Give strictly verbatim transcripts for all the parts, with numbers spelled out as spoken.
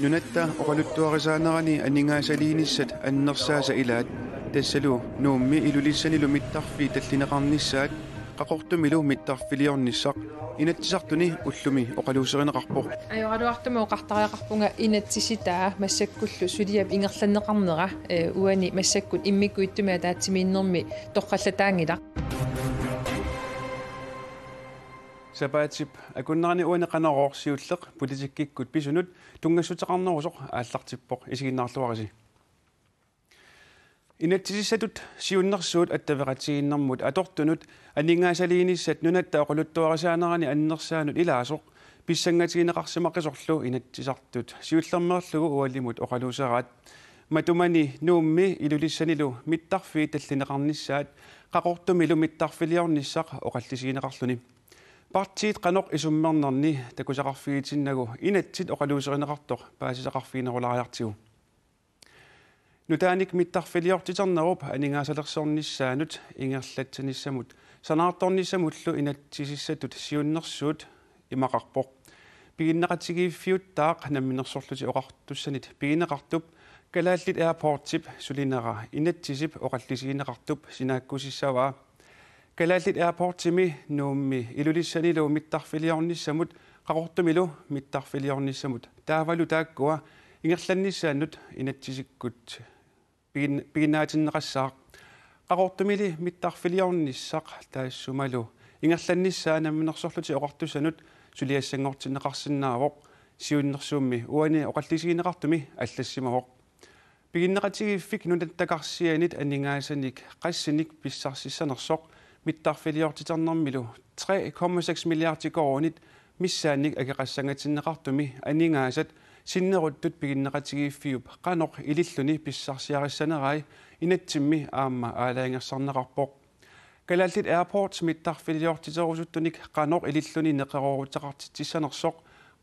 Nunatta oqaluttuarisaanerani aningaasaliinissat annersaasa ilaat, tassalu Nuummi Ilulissanilu mittarfiit tallineqarnissaat Qaqortumilu mittarfiliornissaq Inatsisartuni ullumi oqaluuserineqarpoq. Ajoraluartumik oqartariaqarpunga inatsisitaa massakkullu suliap ingerlanneqarnera, ee, uani massakkut immikkut ittumik ataatsimiinnermi torrallataanngilaq. Sapaatip akunnerani uani Qanorooq siulleq politikkikkut pisunut tunngassuteqarnerusoq aallartippoq, isiginnaarluarisi. Inatsisissatut siunnersuut attaveqatigiinnermut atortunut aningaasaliinissat nunatta oqaluttuarisaanerani annersaanut ilaasoq pissangatigineqarsimaqisorlu Inatsisartut siullermeerlugu ualimut oqaluuseraat. Matumani Nuummi Ilulissanilu mittarfiit tallineqarnissaat Qaqortumilu mittarfiliornissaq oqallisigineqarluni. Partiit qanoq isummernerni takusaqarfigitinnagu inatsit oqaluuserineqartoq paasisaqarfiginerulaariartigu. Nutaanik mittarfiliortiternerup aningaasalersornissaanut ingerlatsinissannut sanaartornissamullu inatsisissatut siunnersuut imaqarpoq. Piginneqatigiiffiuttaaq Namminersorlutik Oqartussanit pigineqartup Kalaallit Airportsip sulinera inatsisip oqallisigineqartup sinaakkusissavaa. Kalaallit Airportsimi Nuummi Ilulissanilu mittarfiliornissamut Qaqortumilu mittarfiliornissamut taavalu taakkua ingerlannissaannut inatsisikkut pigin-, piginnaatinneqassaaq. Qaqortumili mittarfiliornissaq taassumalu ingerlannissaa Namminersorlutik Oqartussanut suliassanngortinneqarsinnaavoq, siunnersuummi uani oqallisigineqartumi allassimavoq. Piginneqatigiiffik nunatta karsianit aningaasanik qassinik pissarsissanersoq mittarfiliortiternermilu tre komma seks milliardi koruunit missaannik akeqassangatinneqartumi aningaasat sinneruttut piginneqatigiiffiup qanoq ililluni pissarsiarissanerai inatsimmi aamma aalajangersarneqarpoq. Kalaallit Airports mittarfiliortiterusuttunik qanoq ililluni neqerooruteqartitsissanersoq,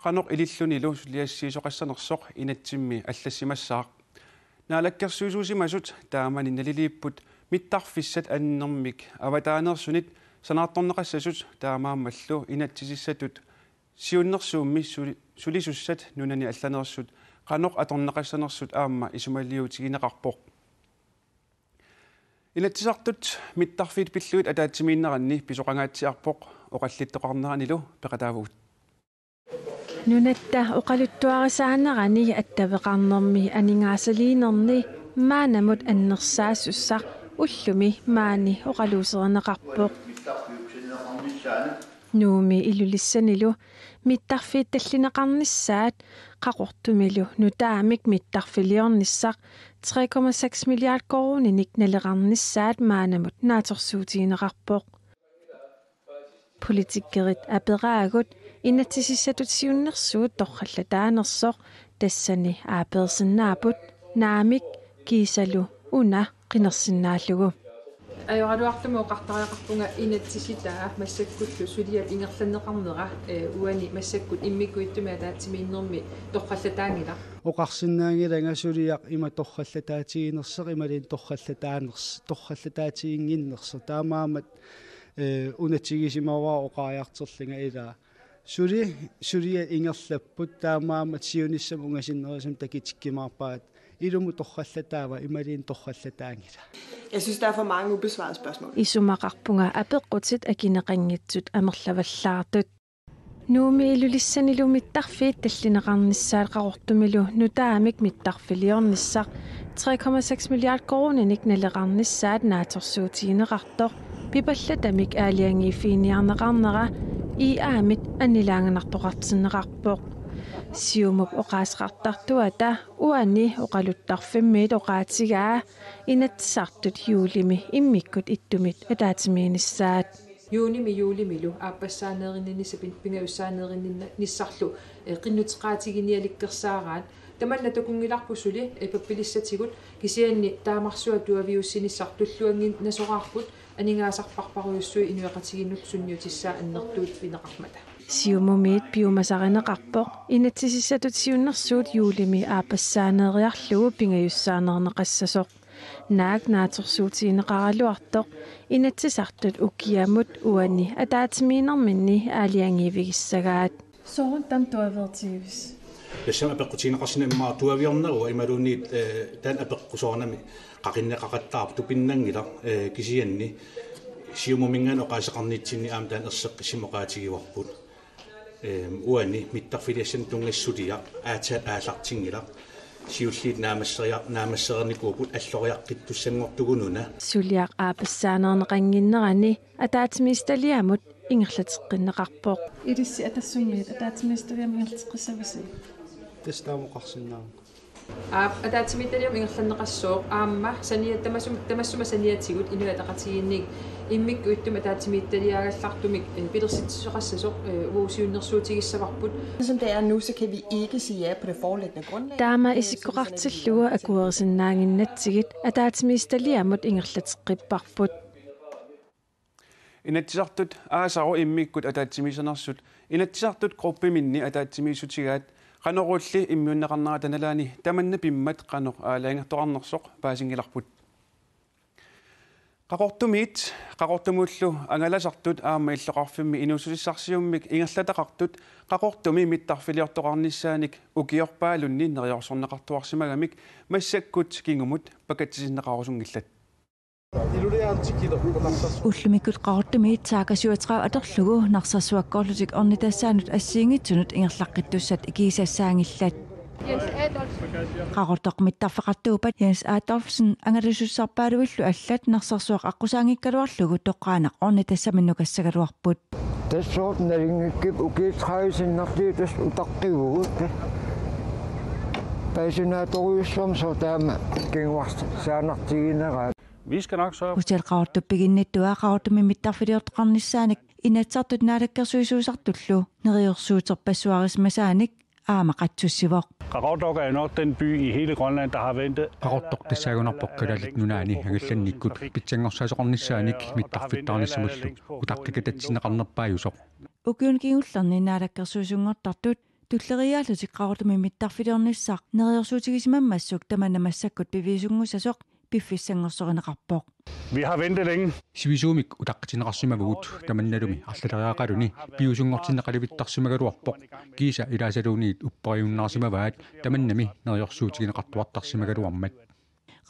qanoq ilillunilu suliassiisoqassanersoq inatsimmi allassimassaaq. Naalakkersuisuusimasut taamani naliliipput mittarfissat annermik avataaneersunit sanaartorneqassasut taamaammallu inatsisissatut siunnersuummi suli-, sulisussat nunani allaneersut qanoq atorneqassanersut aamma isumaliutigineqarpoq. Inatsisartut mittarfiit pillugit ataatsimiinneranni pisoqangaatsiarpoq, oqallittoqarneranilu peqataavugut. Nunatta oqaluttuarisaanerani attaveqarnermi aningaasaliinerni maannamut annersaassussaq ullumi maani oqaluuserineqarpoq. Nuummi Ilulissanilu mittarfiit tallineqarnissaat Qaqortumilu nutaamik mittarfiliornissaq tre komma seks milliard koruuninik naleqarnissaat maannamut naatsorsuutigineqarpoq. Politikerit aperaagut inatsisissatut siunnersuut torrallataanersoq, tassani aapeersinnaapput naamik kiisalu una qinersinnaallugu. Ajoraluartumik oqartariaqarpunga inatsisitaa massakkullu suliap ingerlanneqarnera, ee, uani massakkut immikkut ittumik ataatsimiinnermi torrallataanngilaq. Oqarsinnaanngilanga suliaq ima torrallataatiginersoq imaluunniit torrallataaners-, torrallataatiginnginnersoq. Taamaammat, ee, unatigisimavara oqariartorlunga ilaa. Suli, suliat ingerlapput, taamaammat siunissami ungasinnerusukkut takutikkumaarpaat. Ilumut torrallataava imaluunniit torrallataanngila? Jeg synes, der er for mange ubesvarede spørgsmål. Isumaqarpunga apeqqutit akineqanngitsut amerlavallaartut. Nuummi Ilulissanilu mittarfiit tallineqarnissaat Qaqortumilu nutaamik mittarfiliornissaq tre komma seks milliard koruuninik naleqarnissaat naatsorsuutigineqartoq pipallatamik aalajangiiffiginiarneqarnera I A-mit annilaanganartoqartinneqarpoq. Siumup oqaaseqartartuata uani oqaluttarfimmiit oqaatigaa Inatsisartut juulimi immikkut ittumit ataatsimiinnissaat. Juunimi juulimilu aappassaaneerinninnissaat pin-, pingajussaaneerinninnissarlu, eh, qinnuteqaatiginialikkersaaraat. Tamanna takunngilarput suli, eh, pappilissatigut kisianni taamarsuaq tuaviussinissaq tulluannginnasoraarput aningaasarparparujussuit inuiaqatigiinnut sunniutissaat annertuut pineqarmata. Siumumiit piumasarineqarpoq inatsisissatut siunnersuut juulimi aappassaaneeriarlugu pingajussaaneerneqassasoq. Naak naatsorsuutigineqaraluartoq Inatsisartut ukiamut uani ataatsimiinnerminni aalajangiivigissagaat. Soorunami taama tuaviortigivissi? Tassami apeqqutigineqarsinnaavoq immaqa tuaviorneruvoq imaluunniit, eh, taanna apeqqut soorunami qaqinneqaqattaarpoq, tupinnanngilaq, eh, kisianni Siumuminngaanniit oqaaseqarnitsinni aamma taanna erseqqissumik oqaatigivarput. Ehm, uani mittarfiliassanik tunngasut suliaq aatsaat aallartinngilaq. Siulliit naammasseria-, naammassereernikuupput alloriaqqittussanngortugut una. Suliaq aappassaaneerneqannginnerani ataatsimiititaliamut ingerlateqqinneqarpoq. Ilissi Atassummiit ataatsimiititaliamut ingerlateqqissavisi? Tassa taama oqarsinnaavunga. Aap, ataatsimiititaliamut ingerlanneqassooq aamma sania-, tamasum-, tamassuma saniatigut Inuit Ataqatigiinniit immikkut ittumik ataatsimiititaliaagallartumik, eh, pilersitsisoqassasoq, eh, uagut siunnersuutigissavarput. Som det er nu, så kan vi ikke sige ja på det foreliggende grundlag. Taama isikkoqartillugu akuerisinnaannginnatsigit ataatsimiititaliamut ingerlateqqipparput. Inatsisartut aasaru immikkut ataatsimiissanersut Inatsisartut gruppiminni ataatsimiissutigaat qanorulli immiunneqarnerata nalaani tamanna pimmat qanoq aalajangertoqarnersoq paasinngilarput. Qaqortumiit, Qaqortumullu angalasartut aamma illoqarfimmi inuussutissarsiummik ingerlataqartut Qaqortumi mittarfiliortoqarnissaanik ukiorpaalunni neriorsorneqartuarsimagamik massakkut kingumut pakatsisinneqarusunngillat. Ullumikkut Qaqortumiit Saga syvogtredive atorlugu Narsarsuakkoorlutik ornitassaannut assigiinngitsunut ingerlaqqittussat ikiisassaanngillat. Qaqortoq mittarfeqartuuppat Jens Adolfsen angalassuseqarpaaluillu allat Narsarsuaq aqqusaanngikkaluarlugu toqqaannaq ornitassaminnut nukassagaluarput. Tassa soorlu nalunngikkippat ukiut tredive sinnerlugu tassa utaqqivugut. Paasisinnaattorujussuarmik soorlu taama kinguarsaannartigineraat. Vi skal nok sørge. Hotel Qaqortup piginnittua Qaqortumi mittarfiliortoqarnissaanik Inatsisartut naalakkersuisuusartullu neriorsuuterpassuarisimasaanik aamma qatsussivoq. Qaqortoq er nok den by i hele Grønland, der har ventet. Qaqortoq tassaagunarpoq Kalaallit Nunaanni angallannikkut pitsanngorsaasoqarnissaanik mittarfittaarnissamallu utaqqikatatsineqarnerpaajusoq. Ukiuni kingullerni naalakkersuisunngortartut tulleriiaallutik Qaqortumi mittarfiliornissaq neriorsuutigisimammassuk tamanna massakkut piviusunngussasoq piffissanngorsorinneqarpoq. Vi har ventet længe. Sivisuumik utaqqitinneqarsimavugut, tamannalumi arlaleriaraqaluni piviusunngortinneqalivittarsimagaluarpoq, kiisa ilaasaluunniit upperiunnaarsimavaat tamannami neriorsuutigineqartuartarsimagaluarmat.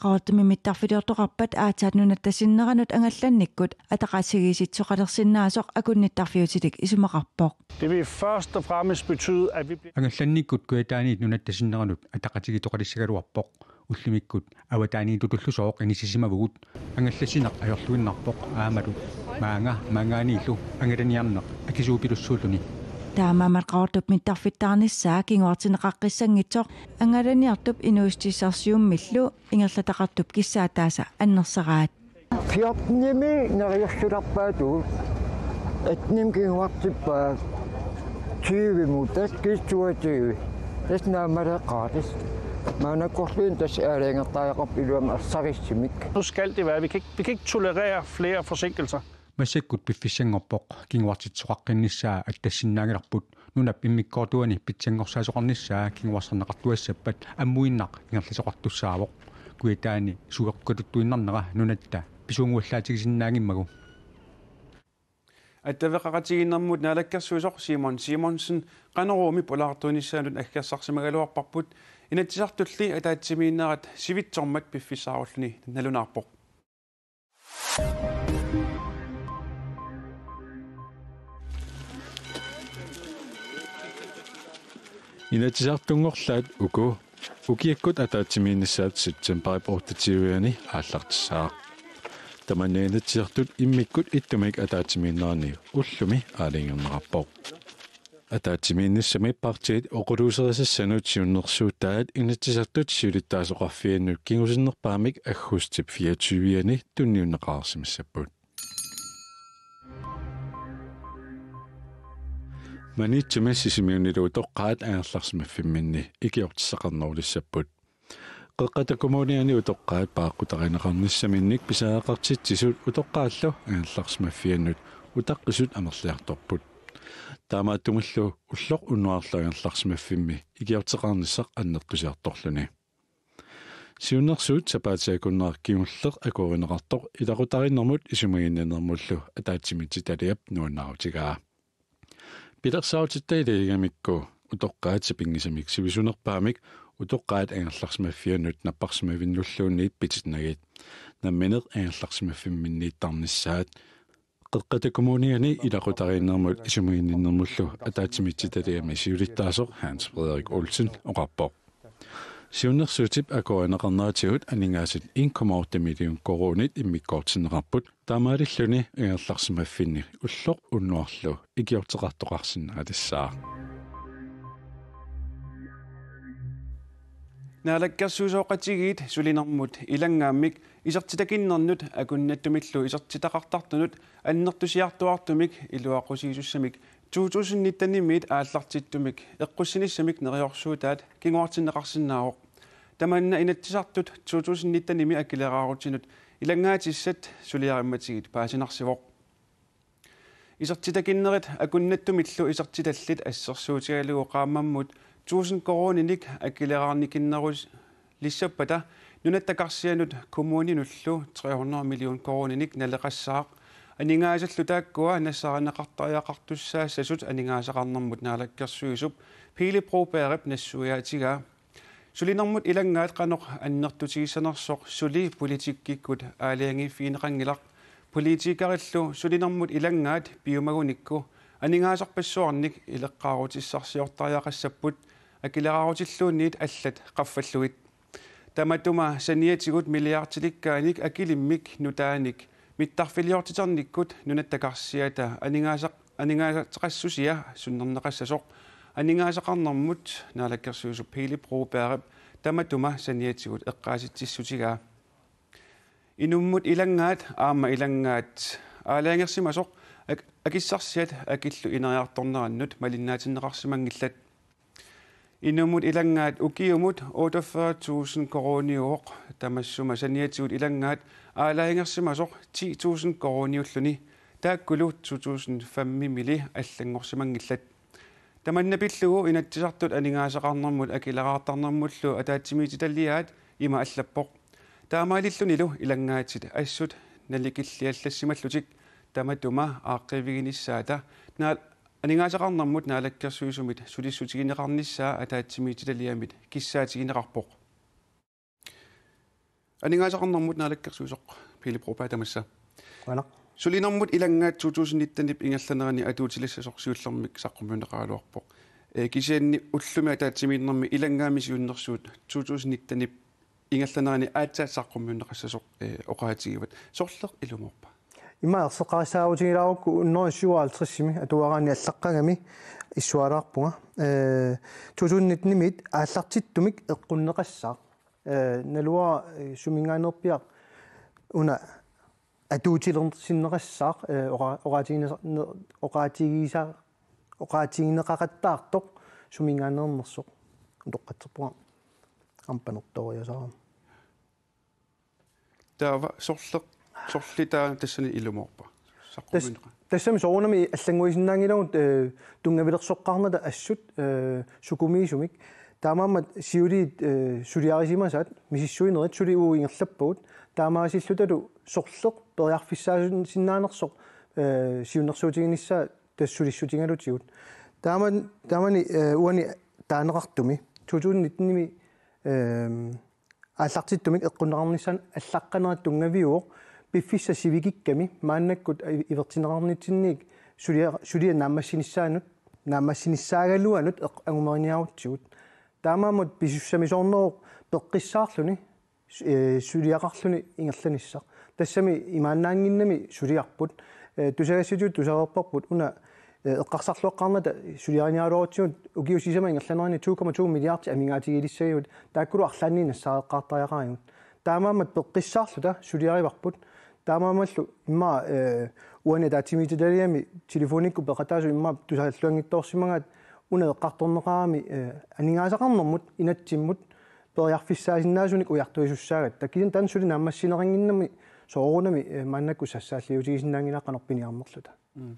Qaqortumi mittarfiliortoqarpat aatsaat nunatta sinneranut angallannikkut ataqatigiissuseqalersinnaasoq akunnittarfiutilik isumaqarpoq. Det vil først og fremmest betyde, at vi bliver. Angallannikkut Kujataaniit nunatta sinneranut ataqatigiittoqalissagaluarpoq. Ullumikkut avataaniitutullu sooq inissisimavugut. Angallassineq ajorluinnarpoq aammalu maanga maanngaanniillu angalaniarneq akisuupilussuulluni. Taamaammat Qaqortup mittarfittaarnissaa kinguartinneqaqqissanngitsoq angalaniartup inuussutissarsiummillu ingerlataqartup kissaataasa annersaraat. Fjortenimi neriorsulerpaatut, attenimi kinguartippaat, tyvemut, tassa kiisa toogtyve. Tassa naammaleeqqaartoq. Maannakkorluunniit tassa aalajangertariaqarpoq iluamik ersarissumik. Nu skal det være. Vi kan ikke, vi kan ikke tolerere flere forsinkelser. Massakkut piffissanngorpoq, kinguartitsisoqaqqinnissaa attassinnaanngilarput. Nunap immikkoortuani pitsanngorsaasoqarnissaa kinguarsarneqartuassappat ammuinnaq ingerlasoqartussaavoq. Kujataani sueqqututtuinnarnera nunatta pisuunnguallaatigisinnaanngimmagu. Attaveqaqatigiinnermut naalakkersuisoq Simon Simonsen Qanoruumi pulaartuinissaanut aggersarsimagaluarparput, Inatsisartulli ataatsimiinnerat sivitsormat piffissaarulluni nalunaarpoq. Inatsisartunngorlaat uku ukiakkut ataatsimiinnissaat septembarip otteogtyve-ani aallartissaaq. Tamanna Inatsisartut immikkut ittumik ataatsimiinnerani ullumi aalajangerneqarpoq. Ataatsimiinnissami partiit oqaluuserisassanut siunnersuutaat Inatsisartut siulittaasoqarfiannut kingusinnerpaamik aggustip fireogtyve-ani tunniunneqarsimassapput. Maniitsumi Sisimiunilu utoqqaat angerlarsimaffimminni ikiortissaqarnerulissapput. Qeqqata Kommuniani utoqqaat paaqqutarineqarnissaminnik pisariaqartitsisut utoqqaallu angerlarsimaffiannut utaqqisut amerliartorput. Taamaattumillu ulloq unnuarlu angerlarsimaffimmi ikiorteqarnissaq annertusiartorluni. Siunnersuut sapaatip-akunnera kingulleq akuerineqartoq ilaqutariinnermut isumaginninnermullu ataatsimiititaliap nuannaarutigaa. Pilersaarutitta ilagigamikku utoqqaat sapinngisamik sivisunerpaamik utoqqaat angerlarsimaffiannut napparsimavinnulluunniit pititsinagit. Nammineq angerlarsimaffimminniittarnissaat Qeqqata Kommuniani ilaqutariinnermut isumaginninnermullu ataatsimiititaliami siulittaasoq Hans Frederik Olsen oqarpoq. Siunnersuutip akuerineqarneratigut aningaasat en komma otte million koruunit immikkoortinneqarput, taamaalilluni angerlarsimaffinni ulloq unnuarlu ikiorteqartoqarsinnaatissaaq. Naalakkersuisooqatigiit sulinermut ilanngaammik isertitakinnernut akunnattumillu isertitaqartartunut annertusiartuartumik iluaqusiisussamik to tusind nitten-imiit aallartittumik eqqussinissamik neriorsuutaat kinguartinneqarsinnaavoq. Tamanna Inatsisartut to tusind nitten-imi akileraarutinut ilanngaatissat suliarimmatigit paasinarsivoq. Isertitakinnerit akunnattumillu isertitallit assersuutigalugu qaammammut tusind koruuninik akileraarnikinnerulissappata Nunatta Karsianut kommuninullu tre hundrede million koruuninik naleqassaaq, aningaasallu taakkua nassaarineqartariaqartussaassasut aningaasaqarnermut naalakkersuisup Pele Brobergip nassuiaatigaa. Sulinermut ilanngaat qanoq annertutigissanersoq suli politikkikkut aalajangiiffigineqanngilaq. Politikerillu sulinermut ilanngaat piumagunikku aningaasarpassuarnik ileqqaarutissarsiortariaqassapput, akileraarutilluunniit allat qaffallugit. Tamatuma saniatigut milliardilikkaanik akilimmik nutaanik mittarfiliortiternikkut Nunatta Karsiata aningaasaq-, aningaasaqassusia sunnerneqassasoq aningaasaqarnermut naalakkersuisup Pele Brobergip tamatuma saniatigut eqqaasitsissutigaa. Inummut ilanngaat aamma ilanngaat aalajangersimasoq ak-, akissarsiat akillu ineriartornerannut malinnaatinneqarsimanngillat. Inummut ilanngaat ukiumut otteogfyrre tusind koruuniuvoq, tamassuma saniatigut ilanngaat aalajangersimasoq ti tusind koruuniulluni, taakkulu to tusind fem-imili allanngorsimanngillat. Tamanna pillugu Inatsisartut aningaasaqarnermut akileraartarnermullu ataatsimiititaliaat ima allappoq: Taamaalillunilu ilanngaatit assut nalikilliallassimallutik tamatuma aaqqiiviginissaata naal-, aningaasaqarnermut naalakkersuisumit sulissutigineqarnissaa ataatsimiititaliamit kissaatigineqarpoq. Aningaasaqarnermut naalakkersuisoq Pele Broberg, tamassa. Qujanaq. Sulinermut ilanngaat to tusind nitten-ip ingerlanerani atuutilassasoq siullermik saqqummiunneqaraluarpoq. Ee, kisianni ullumi ataatsimiinnermi ilanngaammi siunnersuut to tusind nitten-ip ingerlanerani aatsaat saqqummiunneqassasoq, ee, oqaatigivat. Sorleq ilumoorpa? Ima erseqqarissaarutigilaarukku hundrede syvoghalvtreds-imi atuaraanni allaqqagami issualaarpunga. Ee, to tusind nitten-imiit aallartittumik eqqunneqassaaq. Ee, naluara, ee, suminngaanneerpiaq una atuutilersinneqassaaq, ee, oqa-, oqaatigisa-, ne-, oqaatigisa-, oqaatigineqaqattaartoq suminngaanneernersoq. Utoqqatserpunga. Aamma panertooriasaarama. Taava sorleq, sorleq taanna tassani ilumoorpa? Tas-, saqqummiunneqa-, tassami soorunami allannguisinnaanngilagut, ee, tunngavilersoqqaarnata assut, ee, sukumiisumik. Taamaammat siuliit, ee, suliarisimasaat misissuinerit suli uagut ingerlappagut. Taamaasillutalu sorleq periarfissaasinnaanersoq, ee, siunnersuutiginissaa tassa sulissutigalutigut. Taaman-, taamani, ee, uani taaneqartumi to tusind nitten-imi, ee, aallartittumik eqqunneqarnissaanut allaqqanerat tunngaviuvoq, piffissap sivikikkami maannakkut i-, ivertinneqarnitsinniit sulia-, suliap naammassinissaanut, naammassinissaagaluanut eq-, angumeriniarutsigu. Taamaammat pisussamisoorneruvoq peqqissaarluni, su-, ee, suliaqarluni ingerlanissaq. Tassami imaannaannginnami suliarput. Ee, tusagassatigut tusareerparput una, ee, eqqarsarluaqqaarnata suliariniaraluarutsigu ukiut sisamat ingerlaneranni to komma to milliardit amigaatigilissagigut, taakkulu arlaanni nassaareqqaartariaqarigut. Taamaammat peqqissaarluta suliarivarput. Taamaammallu immaqa, ee, uani ataatsimiititaliami telefonikkut peqataasut immaqa tusaalluanngitsoorsimagaat una eqqartorneqarami, ee, aningaasaqarnermut inatsimmut periarfissaasinnaasunik ujartuisussaagatta. Kisianni taanna suli naammassineqannginnami soorunami, ee, maannakkut sassaalliutigisinnaanngilara qanorpiaq piniarnerluta. Mm.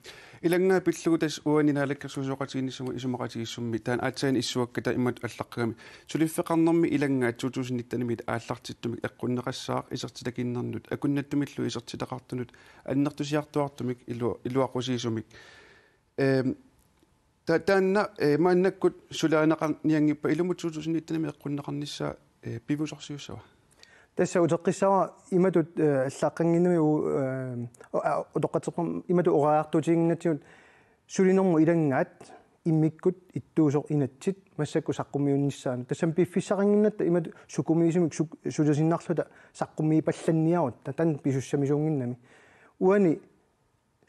Ilanngaat pillugu tassa uani naalakkersuisooqatigiinnissamut isumaqatigiissummi taanna aatsaat issuakkata imatut allaqqagami: Suliffeqarnermi ilanngaat to tusind nitten-imiit aallartittumik eqqunneqassaaq isertitakinnernut akunnattumillu isertitaqartunut annertusiartuaartumik ilu-, iluaqusiisumik. Ehm, ta-, taanna, eh, maannakkut suliarineqarnianngippat ilumut to tusind nitten-imi eqqunneqarnissaa, eh, piviusorsiussava? Tassa uteqqissavara imatut, eh, allaaqqannginnami u-, eh, o-, a-, utoqqatserpam-, imatut oqariartuutiginnginnatsigit sulinermut ilanngaat immikkut ittuusoq inatsit massakkut saqqummiunnissaanut. Tassami piffissaqannginnatta imatut sukumiisumik suk-, sulisinnarluta saqqummiipallanniarutta, ta-, taanna pisussamisuunnginnami. Uani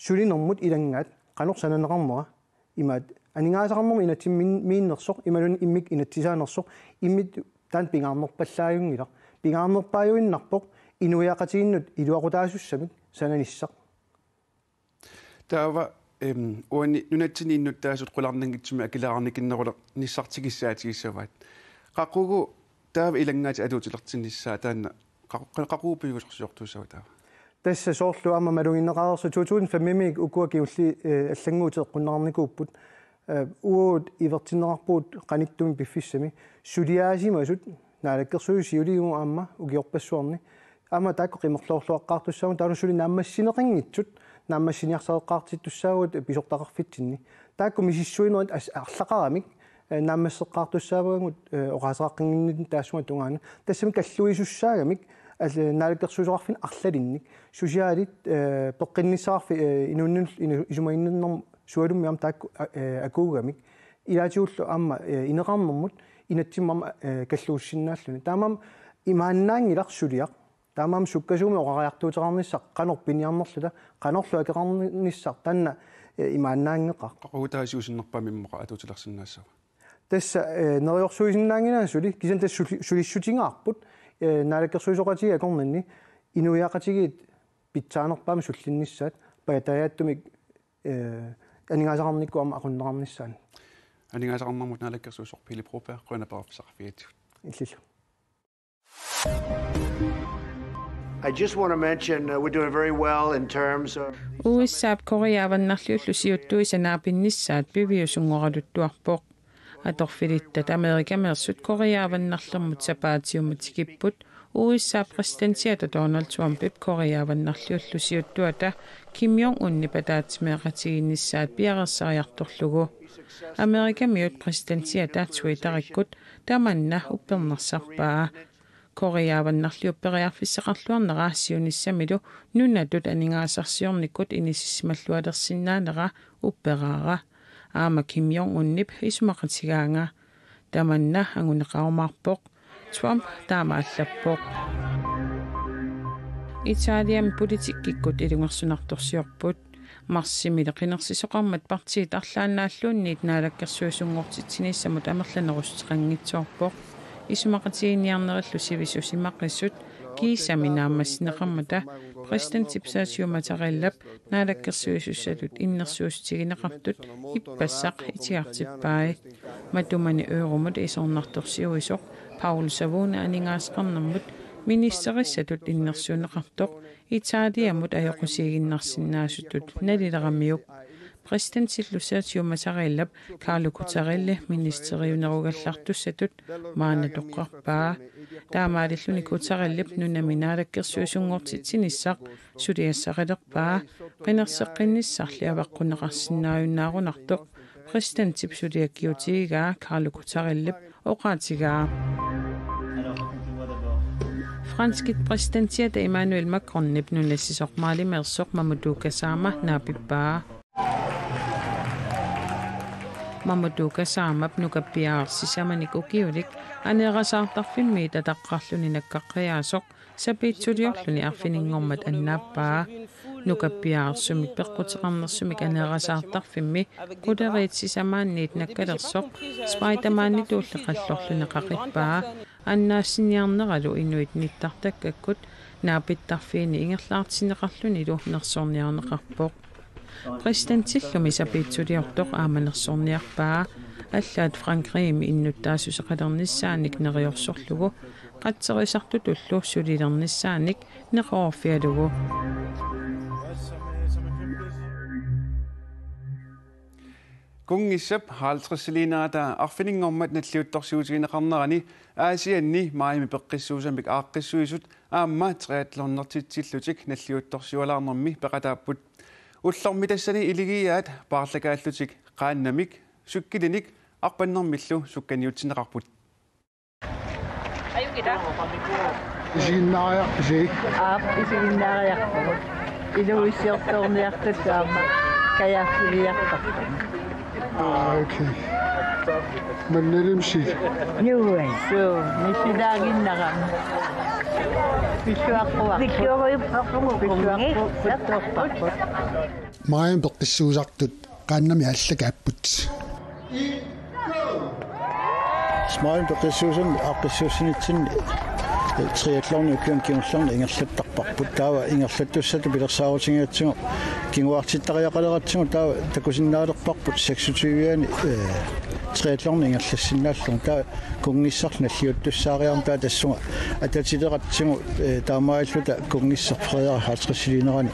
sulinermut ilanngaat qanoq sananeqarnera, imaat aningaasaqarnermut inatsimmi-, miinnersoq imaluunniit immikkut inatsisaanersoq, immikkut taanna pingaarnerpallaajunngilaq. Pingaarnerpaajuinnarpoq inuiaqatigiinnut iluaqutaasussamik sananissaq. Taava, em, uani nunatsinni innuttaasut qularnanngitsumik akileraarnikinnerulersartigissaatigissavat. Qaqugu taava ilanngaatit atuutilersinnissaat taanna qa-, qa-, qaqugu piviusorsiortuussava taava? Tassa soorlu aamma malugineqareersoq to tusind fem-imiit ukua kingulliit, eh, allannguutit eqqunneqarnikuupput. Eh, uagut ivertinneqarpugut qanittumi piffissami. Suliaasimasut naalakkersuisut siuliini aamma ukiorpassuarni. Aamma taakku qimerloorluaqqaartussaavugut, taavalu suli naammassineqanngitsut, naammassiniarsareqqaartittussaavugut pisortaqarfitsinni. Taakku misissuinerit as-, arlaqaramik, eh, naammasseqqaartussaavagut, eh, oqaaseqaqqinngitsunik taassuma tungaanut. Tassami kalluisussaagamik, al-, naalakkersuisoqarfinni arlalinnik. Susiaalit, eh, peqqinnissaqarfik, eh, inuuninni inu-, isumaginninnermut sualummik aamma taakku, a-, eh, akuugamik. Ilaatigullu aamma, eh, ineqarnermut inatsimmut aamma, eh, kalluussinnaalluni. Taamaammat imaannaanngilaq suliaq. Taamaammat sukkasuumik oqariartuuteqarnissaq qanoq piniarnerluta, qanorlu akeqarnissaq taanna, eh, imaannaanngeqaaq. Qaqugu taava siusinnerpaamik immaqa atuutilersinnaassava? Tassa, eh, neriorsuisinnaannginnami suli, kisianni tassa suli-, sulissutigaarput, eh, naalakkersuisooqatigiit akornanni inuiaqatigiit pitsaanerpaamik sullinnissaat, pajataajaattumik, eh, aningaasaqarnikkut aamma aqunneqarnissaanut. Aningaasaqarnermut naalakkersuisoq Pele Broberg, qujanaq periarfissaqarfigigatsigut. Illillu. I just want to mention, uh, we're doing very well in terms of U S A-p Korea Avannarliullu siuttuisa naapinnissaat piviusunngoraluttuarpoq. Atorfilittat Amerikameersut Korea Avannarlermut sapaatiumut tikipput U S A-p præsidentiata Donald Trumpip Korea Avannarliullu siuttuata Kim Jong-unip ataatsimeeqatigiinnissaat piareersariartorlugu. Amerikamiut præsidentiata Twitterikkut tamanna uppernarsarpaa. Korea Avannarliup periarfissaqarluarnera siunissamilu nunatut aningaasarsiornikkut inissisimallualersinnaanera upperaara. Aamma Kim Jong-unip isumaqatigaanga. Tamanna anguneqarumaarpoq. Trump taama allappoq. Italiami politikkikkut ilungersunartorsiorput. Marsimi qinersisoqarmat partiit arlaannaalluunniit naalakkersuisunngortitsinissamut amerlanerussuteqanngitsoorpoq. Isumaqatigiinniarnerillu sivisusimaqisut kiisami naammassineqarmata præsidentip Sergio Mattarellap naalakkersuisussatut innersuussutigineqartut ippassaq itigartippai. Matumani euromut isornartorsiuisoq Paolo Savona aningaasaqarnermut ministerissatut innersuunneqartoq Italiamut ajoqusiiginnarsinnaasutut nalileramiuk. Præsidentillu Sergio Mattarellap Carlo Cottarelli ministeriunerugallartussatut maanna toqqarpaa. Taamaalilluni Cottarellip nunami naalakkersuisunngortitsinissaq suliassarilerpaa, qinerseqqinnissarli avaqqunneqarsinnaajunnaarunartoq præsidentip suliakkiutigigaa Carlo Cottarellip oqaatigaa. Franskit præsidentiata Emmanuel Macronip nunassisoq Maalimeersoq Mamadou Gassama naapippaa. Mamadou Gassamap nukappiaraq sisamanik ukiulik aneerasaartarfimmiit ataqqarluni nakkaqqajaasoq sapiitsuliorluni arfininngormat annaappaa. Nukappiareersumik peqquteqarnersumik aneerasaartarfimmi quleriit sisamaanniit nakkalersoq Spider-Manitulli qallorluni qaqippaa. Annaassiniarneralu inuit nittartakkakkut naapittarfiini ingerlaartinneqarlunilu nersorniarneqarpoq. Præsidentillumi sapiitsuliortoq aamma nersorniarpaa. Allaat Frankrigimi innuttaassuseqalernissaanik neriorsorlugu qatserisartutullu sulilernissaanik neqeroorfigalugu. Kunngissap halvtredsiliinerata arfininngormat nalliuttorsiutigineqarnerani Aasianni maajimi peqqissuusamik aaqqissuisut aamma triathlonertitsillutik nalliuttorsiualaarnermi peqataapput. Ullormi tassani iligiiaat paarlakaallutik qaannamik, cykelimik arpannermillu sukkaniutsinneqarput. Isiginnaariarpisi? Aap, isiginnaariarpugut. Inuuissiortoorniartut aamma kajaaffiliartarput. Aa, okay. Mannalimsi? Nuui. Suu, missilaaginnarami. Pissuaqquarput. Pissuaqquarput. Pissuaqquarput. Maajimi peqqissuusartut qaannamik aallakaapput. Maajimi peqqissuusartut aaqqissuussinitsinni triathloni ulluini kingullerni ingerlattarparput. Taava ingerlattussatut pilersaarutigigatsigu kinguartittariaqaleratsigu taava takusinnaalerparput seksogtyve-ani, eh, triathloni ingerlassinnaallugu. Taava kunngissarlu nalliuttussaariarmat taava tassunga atatileratsigu, eh, taamaalilluta kunngissaq Frederik halvtredsiliinerani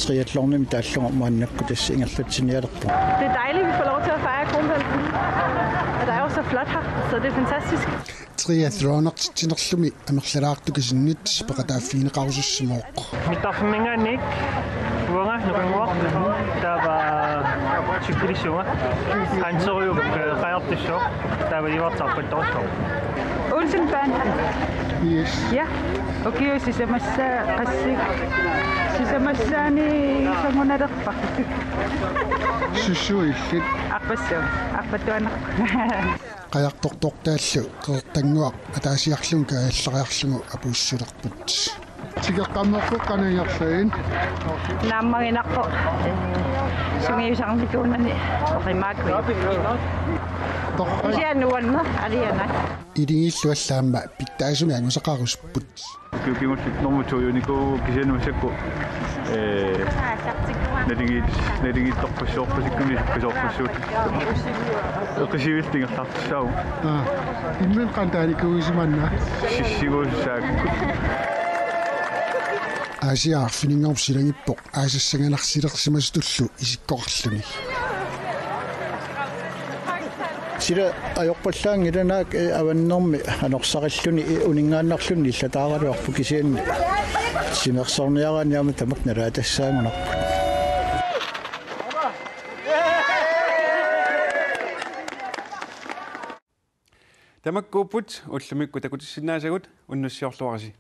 triathlonimi taallugu maannakkut tassa ingerlatsinialerpoq. Det er dejligt, vi får lov til at fejre Kronprinsen. Og der er jo så flot her, så det er fantastisk. Triathlonertitsinerlumi amerlalaartut kisinnit peqataaffigineqarusussimavoq. Mittarfimminngaanniit uanga Nukanguaq, taava cykelissuunga. Hanserujuk, eh, qajartussooq, taava ivartarpattorsuaq. Olsen Banden. Yes. Ja. Okay, sisamassa qassik. Sisamassaani sangunalerpa. Sussuillit. Arpassuunga. Arpattuaannarpunga. Qajartortortaallu Qeqertannguaq ataasiarlugu kaajallariarlugu apuussulerput. Tikeqqammerpoq, qanoq ingerlavit? Naammaginarpoq, eh, sungiusarnikuunani oqimaakkui. Torrak. Kisianni uannut alianaq. Iligiillu alla aamma pitsaasumik angusaqarusupput. Ukiut kingulliit normu to-unikuuvugut kisianni massakkut, eh, naligiit-, naligiittorpassuorpasikkumi sakkasoorpassuut. Eqisivillu ingerlatissaagut. Aa, imminut qanoq taanikuugisimanna? Sissiguussaakkut. Aasiaat arfininngormat silagippoq aasassanganarsilersimasutullu isikkoqarluni. Sila ajorpallaanngilaq, eh, avannermi anorsarilluni, eh, uninngaannarluni nillataaraluarpoq kisianni timersorniaraanni aamma tamakku nalaatassaagunarput. Tamakkuupput ullumikkut takutissinnaasagut, unnussiorluarisi.